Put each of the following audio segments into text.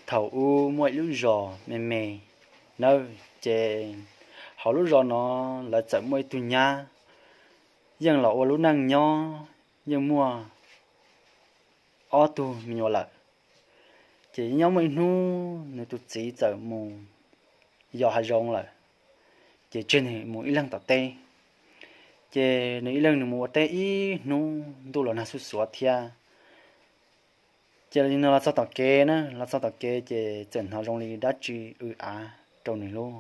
Thaum ub muaj ib lub zos me me nawb, ces hauv lub zos no lawv txawm muaj ib tug nyab yeej los ua lub neej nyob, yeej muaj ob tug me nyuam lawm. Ces nyob muaj ib hnub nws tus txiv txawm mus yos hav zoov lawm, ces tseg nws mus ib leeg tom teb. Ces nws ib leeg nws mus ua teb ib hnub ntuj los nag xuj xuav thiab. Ces nws los txog tom kev na, los txog tom kev ces txawm hnov zoo li dab tsi w av rau nws lauj.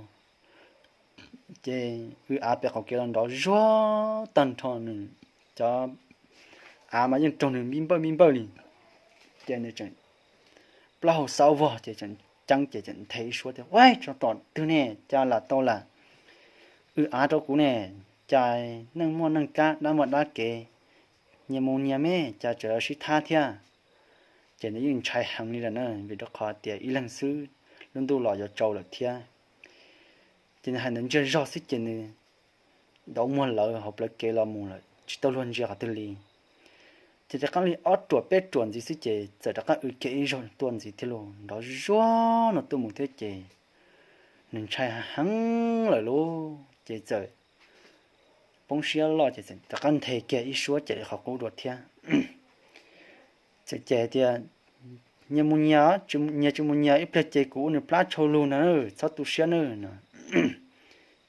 Ces w av pem qaum kev los nrov zuag tag nrho, nws cov av mas yeej raug nws npib npawj npib npawj li. Ces nws tseem plaub hau xaub vog ces tseem ceeb ces tseem nthe ib suab tias, Ua, tso tom twg ne, cas lam tau lam w av rau kuv ne, cas neeg muaj neeg kab, dab muaj dab kev, nyias mus nyias me, cas tseem sib thab thiab. Ces nws yeej ntshai heev li lawm na, vim rau qhov tias ib leeg xwb, lub ntuj los yuav tsaus lawm thiab. Ces nws hais ntawd ntsiag zog xwb ces nws dauv muag lawv hauv plawv kev los mus lawm, tsis tau luag ntsia qhov twg li. Ces rov qab li ob ruam peb ruam ntxiv xwb ces txawm rov qab w kiag ib zaug tuaj ntxiv thiab lauj, nrov zuag no tuaj mus thiab ces nws ntshai heev lawm lauj, ces txawm poob siab loj ces txawm rov qab nthe kiag ib suab ces qhov qub dua thiab. Txawm ces tias, Nyias mus nyias, nyias tsis mus nyias, ib pliag ces kuv ua nws plab tshau lug na, txhob tu siab nawb no.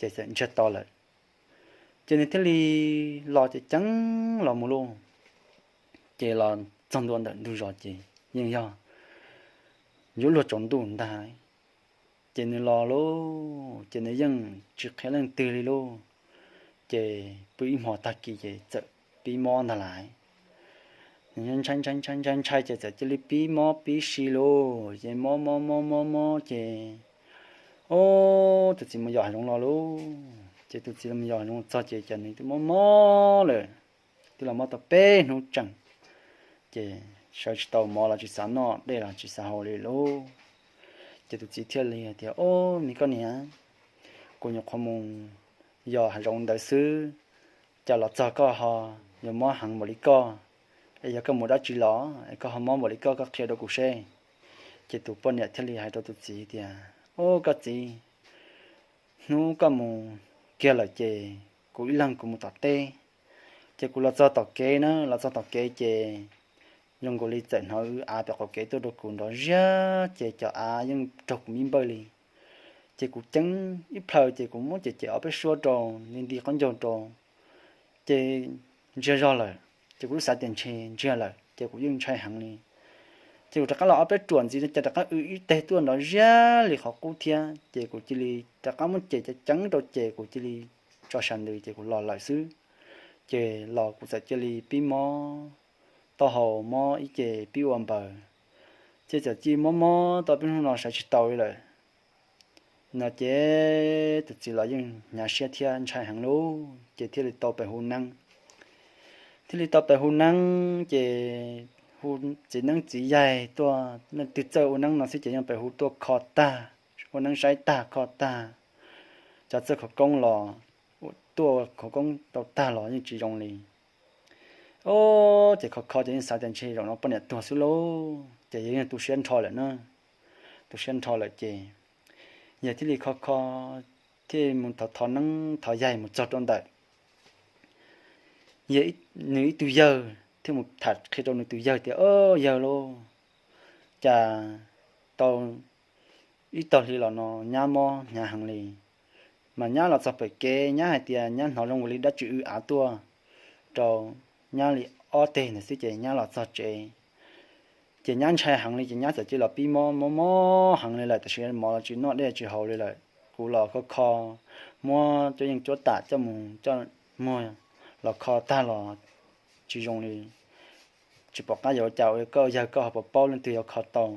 Ces txawm ntsiag to lawm, ces nws thiaj li los ces ceeb los mus lauj. Ces los txog ntua ntawm ntug zos ces yeej yog yuav luag tsaus ntuj ntag. Ces nws los lauj, ces nws yeej tsis qhia leej twg li lauj. Ces pw ib hmo tag kis ces txawm pib mob ntag lauj. Ntshai ntshai ntshai ntshai ces txawm cia li pib mob pib si lauj, ces mob mob mob mob mob ces, o, tus txiv mus yos hav zoov los lauj. Ces tus txiv mus yos hav zoov txog ces cas nws twb mob mob lawm, twb los mob tau peb hnub tsees. Ces sawv tsis tau, mov los tsis xav noj, dej los tsis xav haus li lauj. Ces tus txiv thiaj li hais tias, O, me koj niam, kuv nyuam qhuav mus yos hav zoov ntawd xwb, cas los txog koj ho yuav mob heev npaum li koj? Es yog koj mus dab tsi los es koj ho mob npaum li koj, koj qhia rau kuv seb. Ces tus poj niam thiaj li hais rau tus txiv tias, O, koj txiv, hnub koj mus kiag lawm ces kuv ib leeg kuv mus tom teb. Ces kuv los txog tom kev na, los txog tom kev ces zoo nkaus li txawm hnov w av pem qaum kev tuaj rau kuv nrov ziab ces cov av yeej raug kuv npib npawj li. Ces kuv ceeb ib plhaw ces kuv muab cem cem ob peb suab rau, li nti qaub ncaug rau, ces ntsiag zog lawm. Ces kuv twb xav tias ntshe ntsiag lawm ces kuv yeej ntshai heev li. Ces kuv rov qab los ob peb ruam ntxiv no ces rov qab w ib teg tuaj nrov ziab li qhov qub thiab ces kuv cia li rov qab muab cem ceev ceev rau ces kuv cia li tso sas ntws ces kuv los lawm xwb. Ces los kuv txawm cia li pib mob taub hau, mob ib ce pib ua npaws, ces txawm cia li mob mob tau peb hnub no sawv tsis tau li lawm. No ces tus txiv los yeej hnyav siab thiab ntshai heev lauj, ces thiaj li tau pem hu neeb. Thiaj li tau pem hu neeb ces hu txiv neeb txiv yaig tuaj, leej twg txawj ua neeb no xwb ces yeej pem hu tuaj kho tag, ua neeb saib tag kho tag. Cov txawj khawv koob los tuaj khawv koob tau tag los yeej tsis zoo li. Ces kho kho ces yeej xav tias ntshe zaum no poj niam tuag xwb lauj, ces yog yeej tu siab nrho lawm na. Tu siab nrho lawm ces yog thiaj li kho kho, thiaj mus thov thov neeb thov yaig mus txog rau ntawm yog nws ib tug yawg, thiaj mus tham qhia rau nws tus yawg tias, O, yawg lauj, cas tau ib tog hli los no nyab mob hnyav heev li. Mas nyab los txog pem kev, nyab hais tias nyab hnov zoo li dab tsi w av tuaj rau nyab li ob teg ntawd xwb ces nyab los txog tsev ces nyab ntshai heev li ces nyab txawm cia li los pib mob mob mob heev li lawm, tam sim mov los tsis noj, dej tsis haus li lawm. Kuv los kho kho, muab cuab yeej cuab tam coj mus coj muag los kho tag los tsis zoo li. Tsis pom qab yuav ua cas, koj yawg koj ho puas paub leej twg yuav kho tau,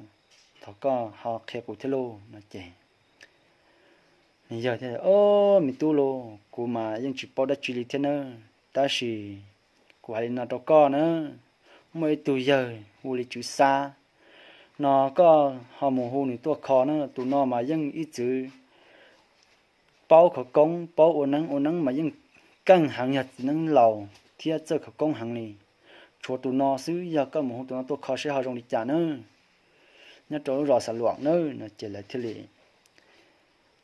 thov koj ho qhia kuv thiab lauj no ces nws yawg thiaj, O, me tub lauj, kuv mas yeej tsis paub dab tsi li thiab nawb, tab sis kuv hais li no rau koj na, muaj ib tug yawg hu li Tswv Xab no, koj ho mus hu nws tuaj kho na. Tus no mas yeej ib txwv paub khawv koob, paub ua neeb, ua neeb mas yeej keej heev, yog txiv neeb laus thiab txawj khawv koob heev li. Tshuav tus no xwb, yog koj mus hu tus no tuaj kho seb ho zoo li cas nawb. nyob rau lub zos Xav Luam na no ces lawv thiaj li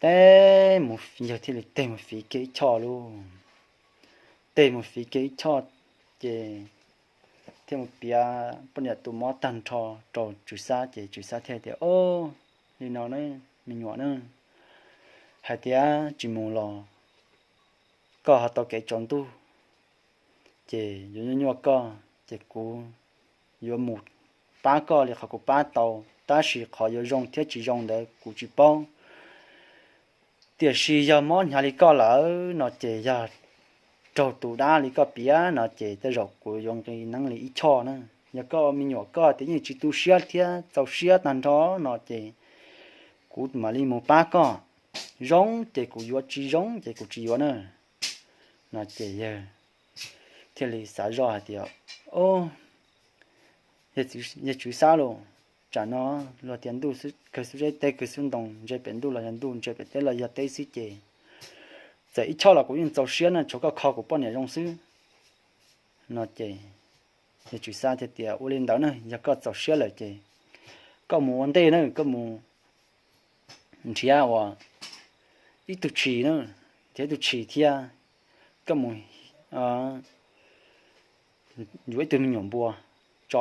teb mus, yawg thiaj li teg mus fiv kiag ib choj lauj. Teg mus fiv kiag ib choj ces thiaj mus piav poj niam tus mob tag nrho rau Tswv Xab ces Tswv Xab thiaj tias, Au, li no na, me nyuam na, hais tias tsis mus los koj ho tau kev tsaus ntuj, ces yuav nyuaj nyuaj koj ces kuv yuav mus pab koj li qhov kuv pab tau, tab sis qhov yuav zoo thiab tsis zoo ntawd kuv tsis paub. Tiam sis yog mob hnyav li koj lawm no ces yog raug tus dab li koj piav no ces tej zaum kuv yuav nqi neeb li ib choj na. Yog koj me nyuam koj tias yeej tsis tu siab thiab txaus siab tag nrho no ces kuv mam li mus pab koj. Zoo ces kuv yuav, tsis zoo ces kuv tsis yuav na. No ces yawg thiaj li xav zoj hais tias, Au, yawg Tswv Xab lauj, tsam no luag tias ntuj kawg xub zeb, teb kawg xub ntoo, ntse pem ntuj los yog ntuj, ntse pem teb los yog teb xwb ces txawm ib choj los kuv yeej txaus siab no, tshuav koj kho kuv poj niam zoo xwb. No ces yawg Tswv Xab thiaj tias, Ua li ntawd na, yog koj txaus siab lawm ces koj mus ua ntej na, koj mus nrhiav ua ib tug tshis na, nrhiav ib tug tshis thiab koj mus yuav ib tug me nyuam npua tso,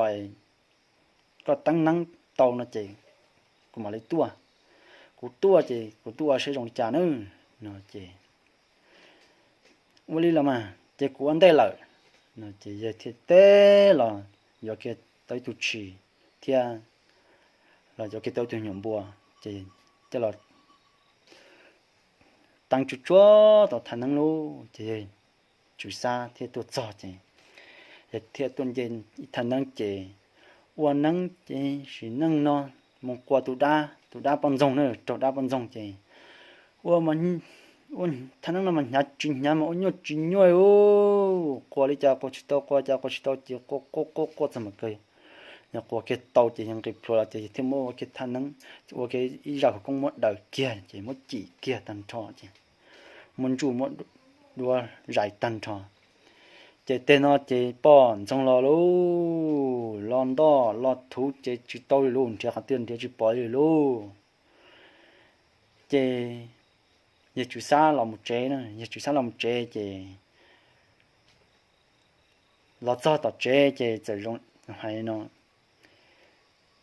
koj teeb neeb tau no ces kuv mam li tuaj. Kuv tuaj ces kuv tuaj ua saib zoo li cas na. No ces, Ua li los mas ces kuv ua ntej lawm. No ces yawg thiaj teb los yuav kiag tau ib tug tshis thiab los yuav kiag tau ib tug me nyuam npua ces coj los teeb tsuag tsuag tau thaj neeb lauj. Ces yawg Tswv Xab thiaj tuaj txog ces yawg thiaj tuaj nce ib thaj neeb ces ua neeb ces sim neej no mus qua tus dab, tus dab poj ntxoog na, raug dab poj ntxoog ces ua thaj neeb no mas hnyav tsis hnyav mas ua nyuaj tsis nyuaj, quas li cas quas tsis tau, quas li cas quas tsis tau ces quas quas quas quas txog mas kawg, yog quas kiag tau ces yog nqis plhuav los ces yawg thiaj muab ua kiag thaj neeb, ua kiag ib zaj khawv koob muab daws kiag ces muab cim kiag tag nrho ces muab ntsuj muab duav zais tag nrho. Ces tej no ces poj ntxoog los lauj, los ntoj los thuv ces tsis tau li lauj, nrhiav qhov twg nrhiav tsis pom li lauj. Ces yawg Tswv Xab los mus tsev na, yawg Tswv Xab los mus tsev ces los txog tom tsev ces txawm zoo hais no,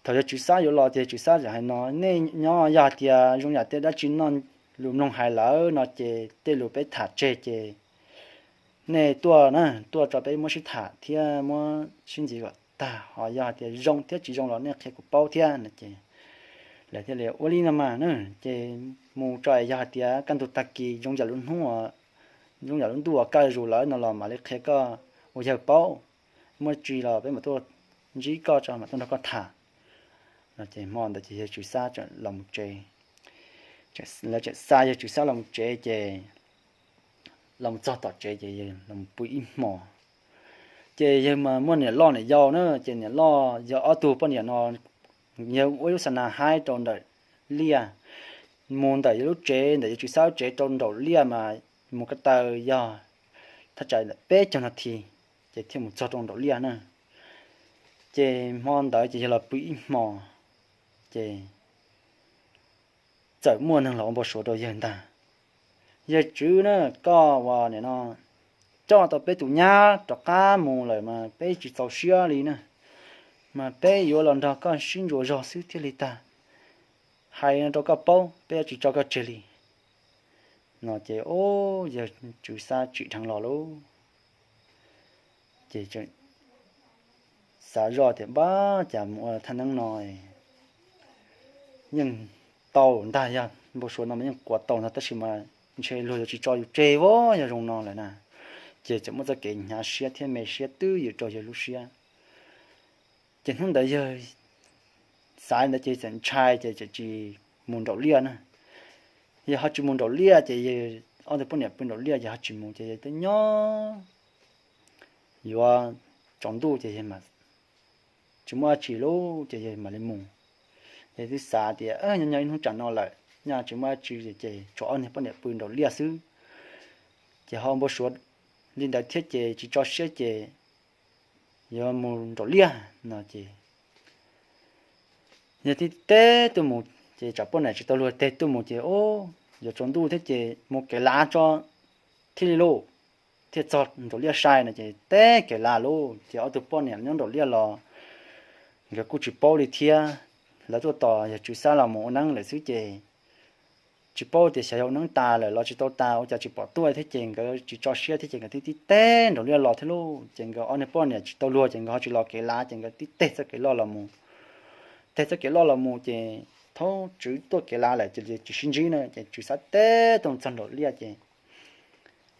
thaum yawg Tswv Xab yuav los ces Tswv Xab txawm hais no, Nej nyob yog hais tias zoo yam tej dab tsi noj lus mloog hais lawm no ces tej lus peb tham tseg ces nej tuaj na, tuaj tso peb muab sib tham thiab muab sib ntxiv kom tag, ho yog hais tias zoo thiab tsis zoo los nej qhia kuv paub thiab no ces lawv thiaj li ua li no mas na. Ces mus tso, yog hais tias kaj ntug tag kis zoo yam lub hnub, zoo yam lub ntuj uas kaj zus lawm no los mam li qhia koj ua yawg paub, muaj tsi los peb mam tuaj ntsib koj tso mam tuaj nrog koj tham. No ces hmo ntawd ces yawg Tswv Xab txawm los mus tsev, lawv txawm xa yawg Tswv Xab los mus tsev ces los mus txog tom tsev ces yawg los mus pw ib hmos. Ces yawg mas muaj niam loj niam yau na, ces niam loj yog ob tug poj niam no, yawg ua ib lub xa nas haib rau nraum liaj, mus ntawm yawg lub tsev, ntawm yawg Tswv Xab lub tsev rau nraum liaj mas mus ko taw yog thaj tsam ntawm peb caug nas this ces thiaj mus txog rau nraum liaj na. Ces hmo ntawd ces yawg los pw ib hmos, ces txawm muaj neeg los ua npau suav rau yawg ntag. Yawg Tswv na, koj uas nim no coj tau peb tus nyab rov qab mus lawm mas peb tsis txaus siab li na, mas peb yuav los nrog koj sib ntsuas zog xwb thiaj li tag. Hais no rau koj paub, peb yuav tsis tso koj tseg li. No ces yawg Tswv Xab tsim dheev los lauj. Ces xav zoj tias, Npab, cas mus ua thaj neeb no yeej tau ntag, yog npau suav no mas yeej quas tau ntag, tab sis mas ntshe luag yuav tsis tso yus tseg as, yog zoo no lawm na. Ces txawm muaj txoj kev hnyav siab thiab me siab twb ywm rau yawg lub siab. Ces hnub ntawd yawg xav li ntawd ces txawm ntshai ces txawm tsis mus nraum liaj na. Yawg ho tsis mus nraum liaj ces yawg ob tug poj niam pw nraum liaj ces ho tsis mus ces yawg twb nyob yuav tsaus ntuj ces yawg tsis muaj dab tsi lauj ces yawg mam li mus. Yawg twb xav tias nyob nyob ib hnub tsam no lawm nyob tsis muaj dab tsi ces tshuav ob niag poj niam pw nraum liaj xwb, ces ho npau suav li ntawd thiab ces tsis tso siab ces yuav mus nraum liaj no ces Yog tib teg tuaj mus ces tsam poj niam tsis tau luag teg tuaj mus ces, o, yuav tsaus ntuj thiab ces mus kev lav tso thiaj li lauj, thiaj txog nraum liaj sai no ces teb kev lav lauj. Ces ob tug poj niam nyob nraum liaj los nkawd kuj tsis paub li thiab, lawv tuaj tos yog Tswv Xab los mus ua neeb lawm xwb ces tsis paub tias xyov yog ua neeb tas lawm los tsis tau tas ua cas tsis pom tuaj thiab ces nkawd tsis tso siab thiab ces nkawd thiaj tib teg nraum liaj los thiab lauj. Ces nkawd ob niag poj niam tsis tau luag ces nkawd ho tsis los kev lav ces nkawd tib teg txoj kev loj los mus. Teg txoj kev loj los mus ces thaum Tswv tuaj kev lav lawm ces tsis sib ntsib na ces Tswv Xab teb tuaj txog nraum liaj ces,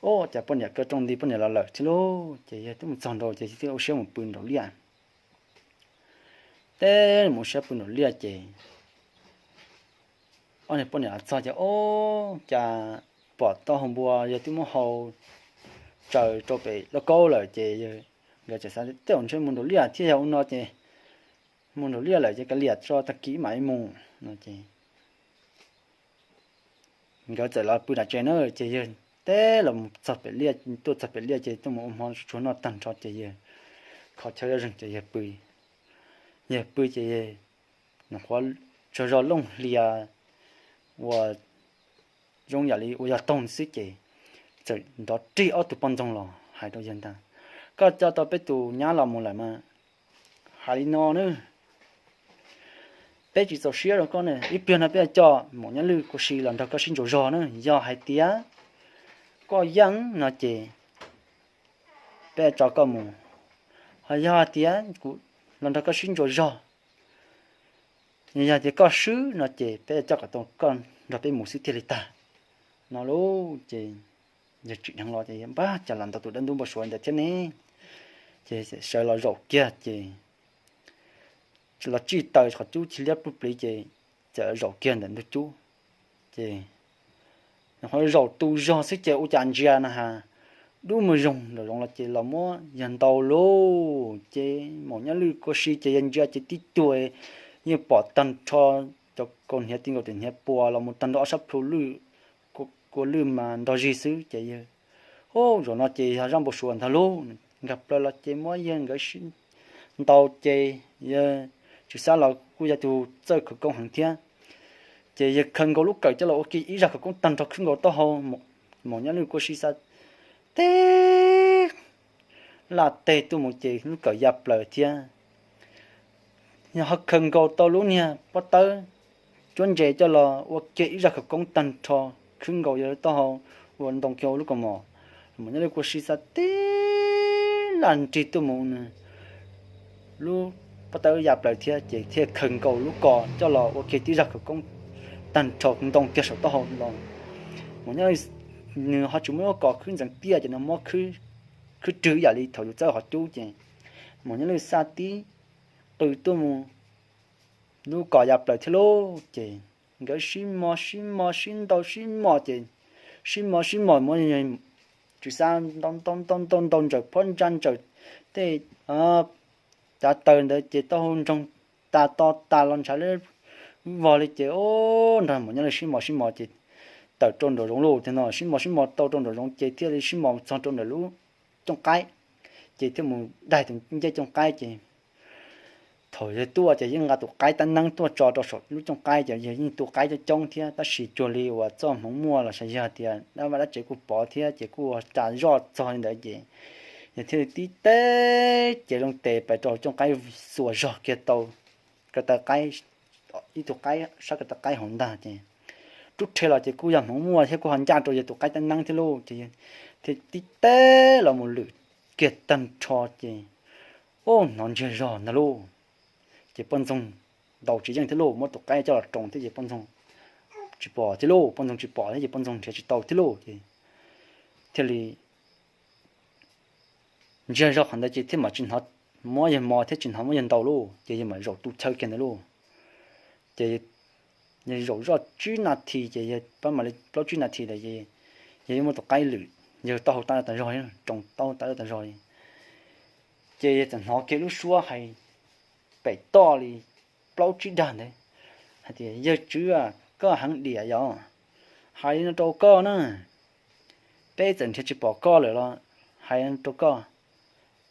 o, cas poj niam kaw rooj nti poj niam los lawm thiab lauj. Ces yawg twb mus txog nraum ces yawg thiaj ua siab mus pw nraum liaj. Teb mus ua siab pw nraum liaj ces ob niag poj niam los txog ces, o, cas pom taub hau npua yawg twb muab hau tsaws rau pem lauj kaub lawm ces nkawd txawm xav tias tej zaum ntshe mus nraum liaj thiab, yog ua no ces mus nraum liaj lawm ces kav liam tso tag kis mam li mus no ces nkawd txawm los pw nram tsev na ces yawg teb los txog pem liaj, tuaj txog pem liaj ces tuaj mus ua hmo tsuag noj tag nrho ces yawg kho chaw zoj zeeg ces yawg pw. Yawg pw ces nws qhuav tsaug zog looj hlias uas zoo yam li ua yog toog xwb ces txawm nrov rig ob tug poj ntxoog los hais rau yawg ntag, koj coj tau peb tus nyab los mus lawm mas. Hais li no na, peb tsis txaus siab rau koj ne, ib pliag no peb coj maum nyab lwj kua si los nrog koj sib ntsuas zog na. Yog hais tias koj yeej no ces peb tso koj mus, ho yog hais tias kuv los nrog koj sib ntsuas zog, yog tias koj swb no ces peb coj kom tau koj nrog peb mus xwb thiaj li tag no lauj. Ces yawg tsim dheev los ces npaj cas los ntau tus dab ntub npau suav ntawd thiab ne, ces sawv los zaum kiag ces los tsij taws qhov cub ci liab pub pliv ces txawm zaum kiag ntawm ntug cub ces nws qhuav zaum tu zog xwb ces ua cas ntsia na has dub mus zoog nraum zoov los ces los muab yawg ntaus lauj. Ces maum nyab lwj kua si ces yawg ntsia ces tib tug yeej pom tag nrho cov kaus hniav ti nkaus tus hniav puas los mus tag nrho ob sab plhu lwj, kua lwj mas nrog zig xwb ces yawg, o, zaum no ces yog zaj npau suav ntag lauj. Nkag plaws los ces muab yawg nkawd sib ntaus ces yawg Tswv Xab los kuj yog tus txawj khawv koob heev thiab, ces yawg khaws nkaus lub kawm coj los ua kiag ib zaj khawv koob tag nrho khwb nkaus taub hau maum nyab lwj kua si xav teb laj teg tuaj mus ces lub kawm ya plaws thiab. Yog ho khaws nkaus tau lub niag pob tawb cuab ntses coj los ua kiag ib zaj khawv koob tag nrho khwb nkaus yawg taub hau ua ntoo kiag lub kaus mom. Maum nyab lwj kua si xav teb laj nrig tuaj mus nws lub pob tawb ya plaws thiab ces thiaj khaws nkaus lub kos coj los ua kiag tib zaj khawv koob tag nrho ntoo kiag saum taub hau los. Maum nyab lwj nws ho tsis muaj lub kos khwb ntxeev tiaj ces nws muab khwb rwg ib yam li thaum yus txawb qhov cub ces maum nyab lwj xav tib qw tuaj mus lub kos ya plaws thiab lauj. Ces nkawd sib mos sib mos sib ntaus sib mos ces sib mos sib mos muab Tswv Xab ntaus ntaus ntaus ntaus ntaus ntsawm phab ntsa ntsawm tej cav taws ntawd ces taub hau nroog tas to tas los ntshav vog li ces o nrog maum nyab lwj sib mos sib mos ces tawm rau nraum zoov lauj. Tiag no sib mos sib mos tau rau nraum zoov ces thiaj li sib mos txog rau ntawm lub cooj qaib ces thiaj mus daig tus ncej cooj qaib ces thaum yawg tuaj ces yeej nqa tus qaib tab neeb tuaj tso rau saum lub cooj qaib ces yawg yeej tu qaib coob coob thiab tab sis cuag li uas txoj hmoov muaj los sav yog tias dab vaj dab tsev kuj pov thiab ces kuj ua cas zoj txog li ntawd ces yawg thiaj li tib teg ces zoo tes pais rau cooj qaib xuas zog kiag tau ko taw qaib, ib tug qaib sab ko taw qaib hauv ntag ces rub rhe los ces kuj yog hmoov muaj thiab kuj ho ncaj rau yawg tus qaib tab neeb thiab lauj. Ces yawg thiaj tib teg los mus lwm kiag tag nrho ces ub hnov ntsiag zog ntag lauj. Ces poj ntxoog ntaus tsis yeej thiab lauj, muab tus qaib coj los roos thiab ces poj ntxoog tsis pom thiab lauj, poj ntxoog tsis pom thiab ces poj ntxoog nrhiav tsis tau thiab lauj. Ces thiaj li ntsiag zog qhov ntawd ces thiaj mam tsis hnov muab yawg mos thiab tsis hnov muab yawg ntaus lauj, ces yawg mam zaum tu chaw kiag ntawd lauj. Ces yawg zaum zoj tsib nas this ces yawg pab mam li plaub tsib nas this ntawd ces yawg yeej muab tus qaib lwm, yawg taub hau tab tas zog, roos taub hau tab tas zog li. Ces yawg txawm hnov kiag lub suab hais pem toj li plaub tsib dag ntawd hais tias, Yawg Tswv, koj heev diam yog hais li no rau koj na, peb txawm nrhiav tsis pom koj lawm los hais li no rau koj,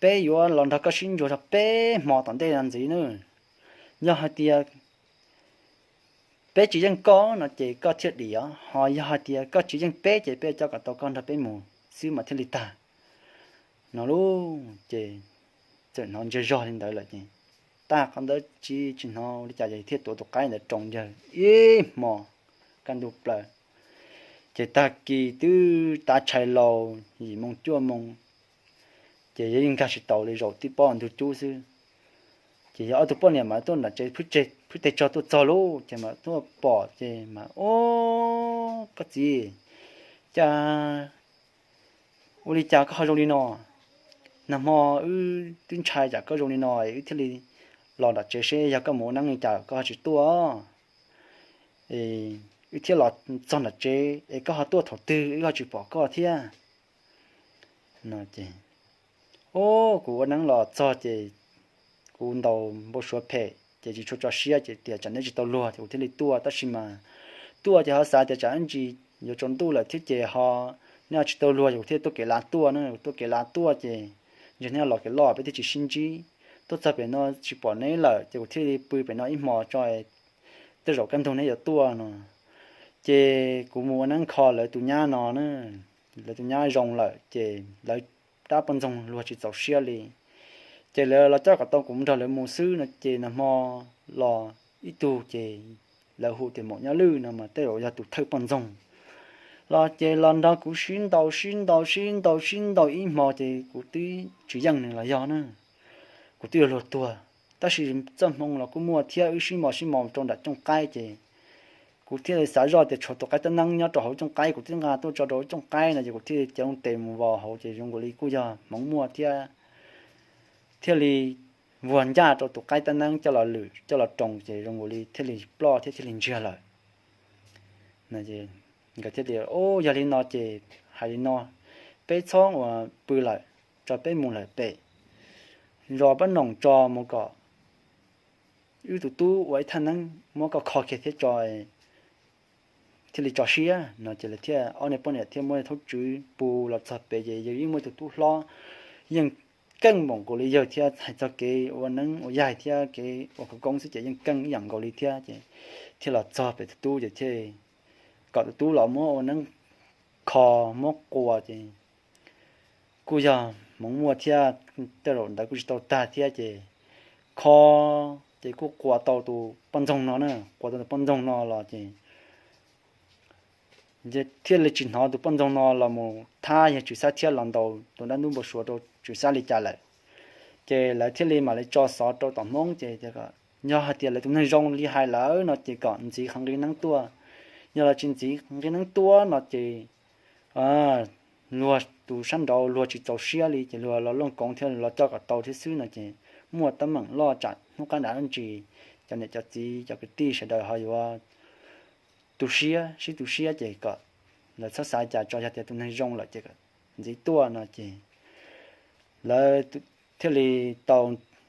peb yuav los nrog koj sib ntsuas zog peb hmo tom ntej no ntxiv na. Yog hais tias peb tsis yeej koj no ces koj thiaj dim os, ho yog hais tias koj tsis yeej peb ces peb coj kom tau koj nrog peb mus xwb mas thiaj li tag. No lub ces txawm hnov ntsiag zog li ntawd lawm ces tag qhov ntawd tsis tsis hnov li cas ces thiaj tuav tus qaib ntawd roos yawg ib hmo kaj ntug plaws. Ces tag kis twb tav tshais laus yim moo cuaj moo, ces yawg yeej nkag tsis taus li, zaum tib pob ntug cub xwb. Ces yog ob tug poj niam mas tuaj nram tsev phwb teg tsog tuaj txog lub ces mas tuaj pom ces mas, Ub, koj txiv, cas ua li cas koj ho zoo li no? Nag hmo wb twb ntshai tsam koj zoo li no es wb thiaj li los nram tsev seb yog koj mus ua neeb li cas koj ho tsis tuaj. Wb thiaj los txog nram tsev es koj ho tuaj thaum twg wb ho tsis pom koj thiab. No ces, Ub, kuv ua neeb los txog ces kuv ntaus npau suav phem ces tsis tshua tso siab ces tias tsam neb tsis tau luag ces kuv thiaj li tuaj, tab sis mas tuaj ces ho xav tias tsam ib ntsis yuav tsaus ntuj lawm thiab ces ho neb ho tsis tau luag ces kuv thiaj tuaj kev lav tuaj na, kuv tuaj kev lav tuaj ces ntshe neb los kev loj peb thiaj tsis sib ntsib. Tuaj txog pem no tsis pom neb lawm ces kuv thiaj li pw pem no ib hmos tso, tej zaum kaj ntug neb yuav tuaj no. Ces kuv mus ua neeb kho lawv tus nyab no na, lawv tus nyab zoo lawm ces lawv dab poj ntxoog luag tsis txaus siab li. Ces lawv los coj kom tau kuv nrog lawv mus xwb no ces nag hmo los ib tug ces lawv hu tias Maum Nyab Lwj no mas tej zaum yog tus thawj poj ntxoog los ces los nrog kuv sib ntaus sib ntaus sib ntaus sib ntaus ib hmo ces kuv twb tsis yeej nws los yog na, kuv twb yuav luag tuag. Tab sis txoj hmoo los kuj muaj thiab, wb sib mos sib mos rau nram cooj qaib ces kuv thiaj li xav zoj tias tshuav tus qaib tab neeb nyob rau hauv cooj qaib, kuv twb nqa tuaj tso rau cooj qaib no ces kuv thiaj li cev loo tes mus vos hauv ces zoo nkaus li kuj yog hmoov muaj thiab, thiaj li vuag ncaj rau tus qaib tab neeb coj los lwm coj los roos ces zoo nkaus li thiaj li ploj thiab thiaj li ntsiag lawm. Nkawd thiaj tias, Ub, yog li no ces hais li no, peb txhob ua pw lawm, tso peb mus lawm pem zos Pab Noom tso mus kom wb tus tub ua ib thaj neeb muab koj kho kiag thiab tso thiaj li tso siab no ces lawv thiaj ob niag poj niam thiaj muab thaub tswv pus los txog pem ces yawg yeej muaj tus tub hlob, yeej keej npaum nkaus li yawg thiab, hais txog kev ua neeb ua yaig thiab kev ua khawv koob xwb ces yeej keej ib yam nkaus li thiab ces thiaj los txog pem tus tub ces thiaj kom tus tub los muab ua neeb kho, muab qua ces kuj yog hmoov muaj thiab, tej zaum ntawd kuj tsis tau tag thiab ces kho ces kuj qua tau tus poj ntxoog no na, qua tau tus poj ntxoog no los ces thiaj li tsis hnov tus poj ntxoog no los mus thab yawg Tswv Xab thiab los ntaus tus dab ntub npau suav rau Tswv Xab li cas lawm. Ces lawv thiaj li mam li tso xov rau tom Hmoob ces yog hais tias lawv tus neeg zoo li hais lawm no ces kom ntxiv qhov nqi neeb tuaj. Yog los tsis ntxiv nqi neeb tuaj no ces luag tus sab nraud luag tsis txaus siab li ces luag los looj koov thiab los coj kom tau thiab xwb no ces muaj teeb meem loj tsam hnub qab nram ntsis cov niam cov txiv cov kwv tij sawv daws ho yuav tu siab sib tu siab ces kom lawv txhob xav cas tso, yog tias tus neeg zoo lawm ces kom ntxiv tuaj no ces lawv thiaj li tau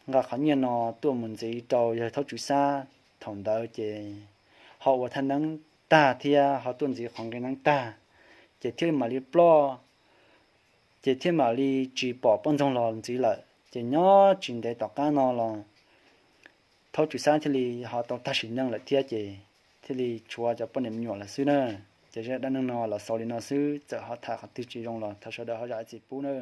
nqa qhov nyiaj no tuaj mus ntxiv rau yawg Thaub Tswv Xab. Thaum ntawd ces ho ua thaj neeb tag thiab ho tuaj ntxiv qhov nqi neeb tag ces thiaj mam li ploj, ces thiaj mam li tsis pom poj ntxoog los ntxiv lawm ces nyob tsis ntev tom qab no los Thaub Tswv Xab thiaj li ho tau tag sim neej lawm thiab ces thiaj li tshuav cov poj niam me nyuam lawm xwb na. Ces zaj dab neeg no los xaus li no xwb, txawm ho tham qhov twg tsis zoo los thov sawv daws ho zam txim pub na.